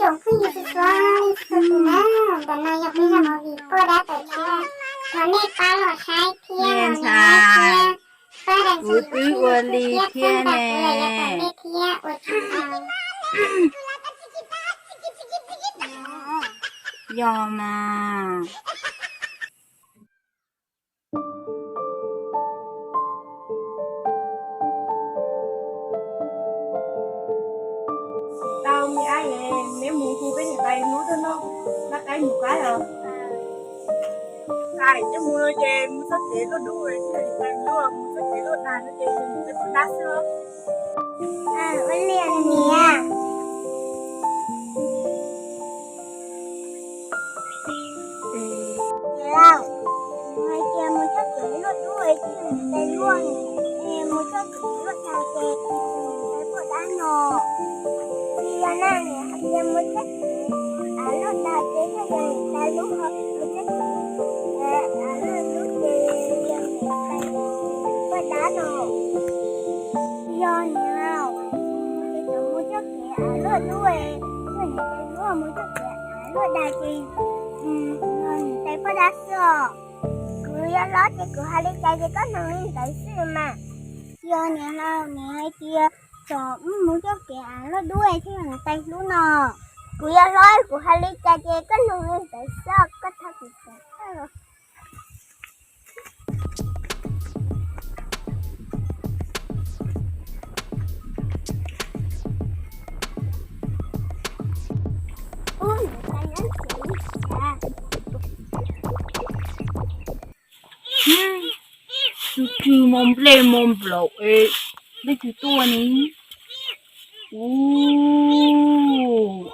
Tsoom phooj ywg txhua txhua tus na, ntawm no yog peb zaj movie poj dab tawm tshiab, thov nej pab los saib thiab los ntxhais, kuv twb ua li thiab ne. Yog mas. Tau me ab, neb mus hu peb niam tais hlub tuaj noj plab qaib mus qaib os. Tais, neb mus no ces mus txoj kev luaj dub, niam tais hlub mus txoj kev luaj dag no ces niam tais poj dab xwb os. Ua li niam. Niam laus, nws hais tias mus txoj kev luaj dub es thiaj niam tais hlub, es mus txoj kev luaj dag ces niam tais poj dab no. Tsis yog na, nws hais tias mus txoj kev luaj dag ces thiaj yog niam tais hlub, ho mus txoj kev luaj dub ces yog niam tais poj dab no. Tsis yog niam laus, nws hais tias mus txoj kev luaj dub es thiaj niam tais hlub, mus txoj kev luaj dag ces yog niam tais poj dab xwb os. Kuv yog hlob ces kuv hais li cas ces koj mloog li ntawd xwb mas. Tsis yog niam laus, nws hais tias kom wb mus txoj kev luaj dub es thiaj yog niam tais hlub no. Kuv yog hlob kuv hais li cas ces koj mloog li ntawd xwb, koj thov kuv thawj los. Tsw tsw mo nplej mo nplaum es dab tsi tuaj ne? Ub,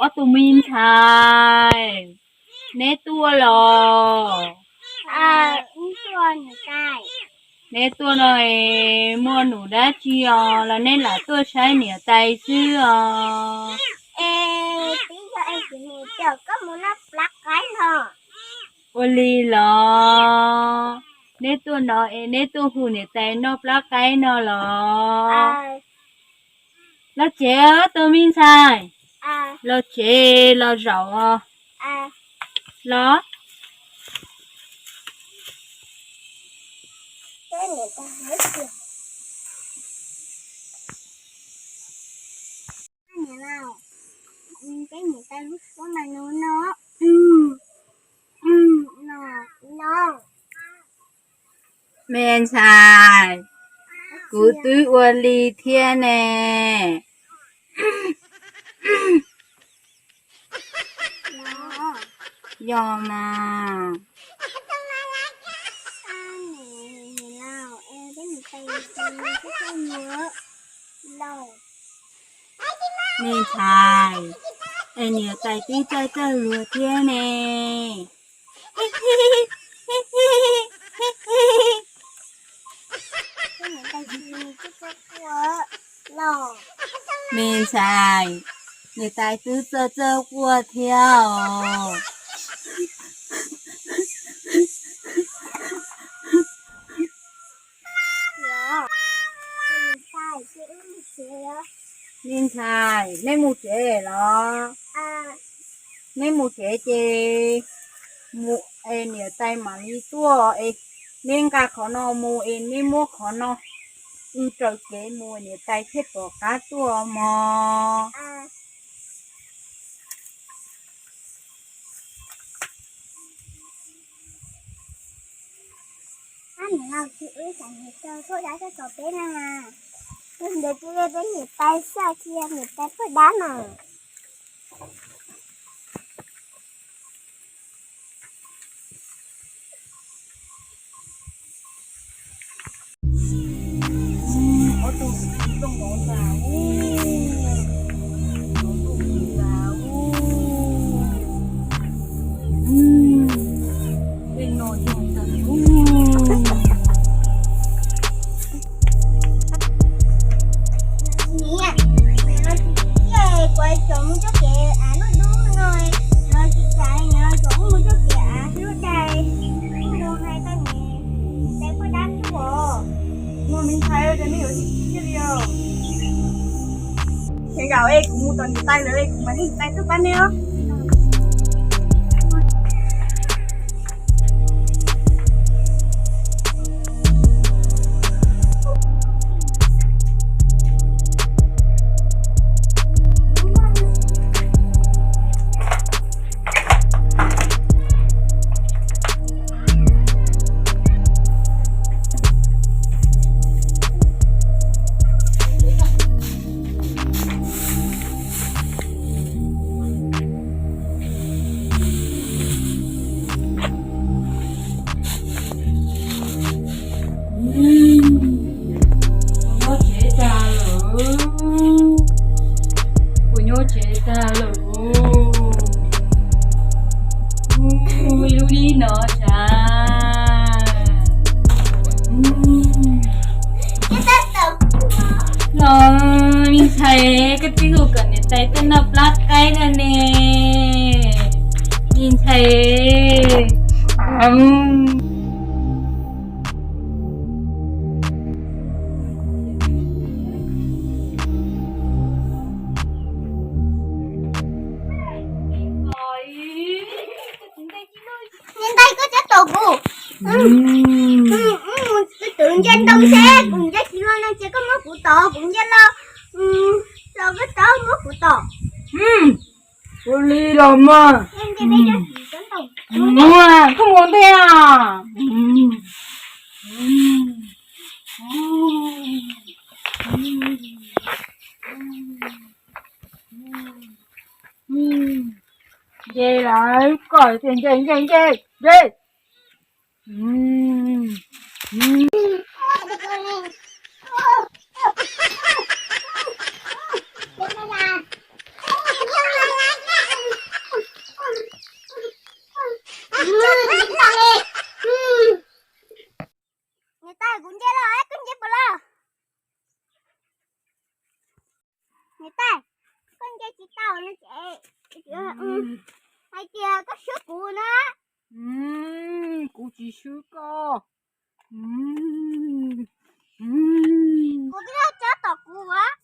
ob tug me ntxhais, neb tuaj los? Neb tuaj no es muaj num dab tsi os los nej lam tuaj saib niam tais xwb os? Es twb yog es kuv niam coj koj mus noj plab qaib no. Ua li los? Neb tuaj no es neb tuaj hu niam tais noj plab qaib no los? Los tsev, tus me ntxhais, los tsev los zaum os. Los. Me ntxhais, kuv twb ua li thiab ne. Yog mas. Me ntxhais, es niam tais twb txawj txawj luag thiab ne. Me ntxhais, niam tais twb txawj txawj quaj thiab os. Me ntxhais, neb mus tsev los? Neb mus tsev ces mus es niam tais mam li tuaj es neb nqa qhov no mus es neb muab qhov no wb raws kev mus niam tais thiaj pom qab tuaj mog. Ab, niam laus, tsis wb xav niam tais poj dab txog tom peb na. Tus ntawd cia li peb niam tais xwb, tsis yog niam tais poj dab na. Niam, kuv tseem mus txoj kev av luaj dub no, nws tsis txais, nws tseem mus txoj kev av luaj dais, mus hais tau niam tais poj dab xwb os. Mus me ntxhais, cas nej yuav tsis txiv thiaj li os? Kuv mus tom niam tais lawm, kuv mam li niam tais tuaj pab nej os. Kuv nyob tsev tag lawm. Kuv nyob tsev tag lawm. Ua li no sav. Los me ntxhais, koj twb hu kom niam tais tuaj noj plab qaib no ne, me ntxhais. Niam tais, koj txhob tom kuv. Kuv twb nce ntoo seb kuv nce tsis los no ces koj muab kuv tom, kuv nce los, los koj txhob muab kuv tom. Ua li los mas. Koj mus ntej a. Nce lawm, koj tias nce nce nce, nce. Niam tais, kuv nce los, koj nce puas los? Niam tais, koj nce tsis tau no ces hais tias koj swb kuv na. Kuv tsis swb koj. Kuv twb tsis tom kuv as.